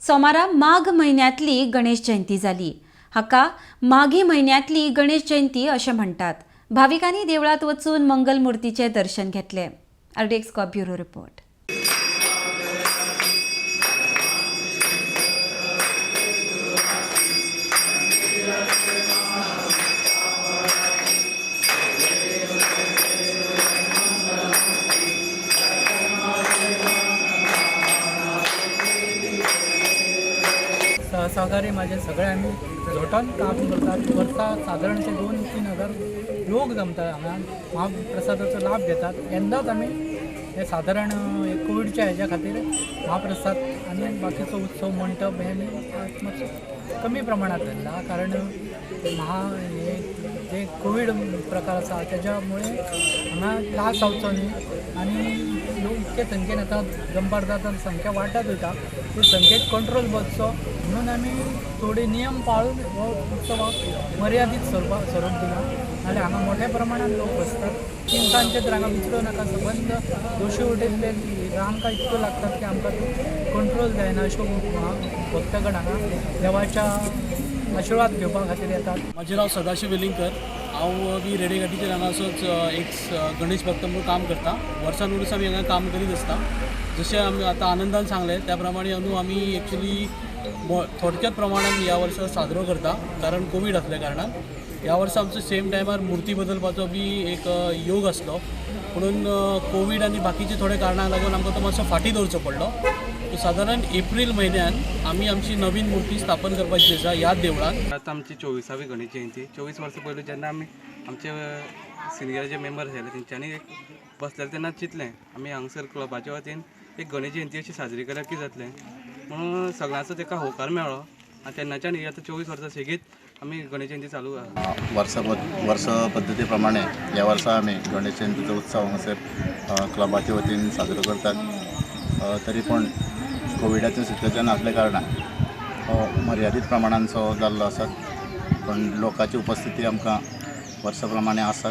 सोमारा माघ म्हयन्यांतली गणेश जयंती जाली. हाका माघी म्हयन्यांतली गणेश जयंती अशें म्हणटात. भाविकांनी देवळांत वचून मंगलमुर्तीचें दर्शन घेतलें. RDX cop bureau report. सहकारी माझे सगळे आमी झोटान काम करतात. वर्सा सादारणशे 2-3 हजार लोक जमतात हांगा, महाप्रसादाचो लाभ घेतात. येन्नाच आमी हे सादारण कोविडच्या हेज्या खातीर महाप्रसाद आनी बाकीचो उत्सव मंटप हे आमी मातसो कमी प्रमाणात धरला, कारण हे जे कोवीड प्रकार आसा तेज्या मुळे हांगा त्रास जावचो न्ही आनी लोक इतके संख्येन आतां जमपार जाता, संख्या वाडत वयता, ते संख्येक कंट्रोल बसचो म्हणून आमी थोडे नियम पाळून हो उत्सवाक मर्यादीत स्वरूप दिला. नाल्यार हांगा मोठ्या प्रमाणान लोक बसतात. तिनसांजचे तर हांगा विचारूं नाका, सबंद दोशी वटेंतले रांका इतक्यो लागतात की आमकां कंट्रोल जायना. अश्यो भक्तगण हांगा देवाच्या आशिर्वाद घेवपा खातीर येतात. म्हजें नांव सदाशिव वेलिंगकर. हांव बी रेडे घाटीचेर हांगासोच एक गणेश भक्त म्हणून काम करता. वर्सान वर्स आमी हांगा काम करीत आसता. जशें आमी आतां आनंदान सांगलें त्या प्रमाणे अंदू आमी एक्चुली थोडक्यात प्रमाणान ह्या वर्सा साजरो करता, कारण कोवीड आसल्या कारणान ह्या वर्सा आमचो सेम टायमार मुर्ती बदलपाचो बी एक योग आसलो, पुणून कोवीड आनी बाकीचे थोडे कारणांक लागून आमकां तो मातसो फाटीं दवरचो पडलो. सादारण एप्रील म्हयन्यान आमी आमची नवीन मुर्ती स्थापन करपाची आसा ह्या देवळांत. आतां आमची 24वी गणेश जयंती. 24 वर्सां पयलीं जेन्ना आमी आमचे सिनियर जे मेंबर्स आयले तेंच्यांनी एक बसलेले तेन्ना चिंतलें आमी हांगसर क्लबाच्या वतीन एक गणेश जयंती अशी साजरी केल्यार कितें जातलें म्हणून सगळ्यांचो तेका होकार मेळ्ळो आनी तेन्नाच्यान ही आतां 24 वर्सां सेगीत आमी गणेश जयंती चालू आसा. वर्स पद्दती प्रमाणे ह्या वर्सा आमी गणेश जयंतीचो उत्सव हांगासर क्लबाच्या वतीन साजरो करतात. तरी पण कोविडाचें सिच्युएशन आसल्या कारणान हो मर्यादीत प्रमाणान सो जाल्लो आसा, पण लोकांची उपस्थिती आमकां वर्सा प्रमाणे आसात.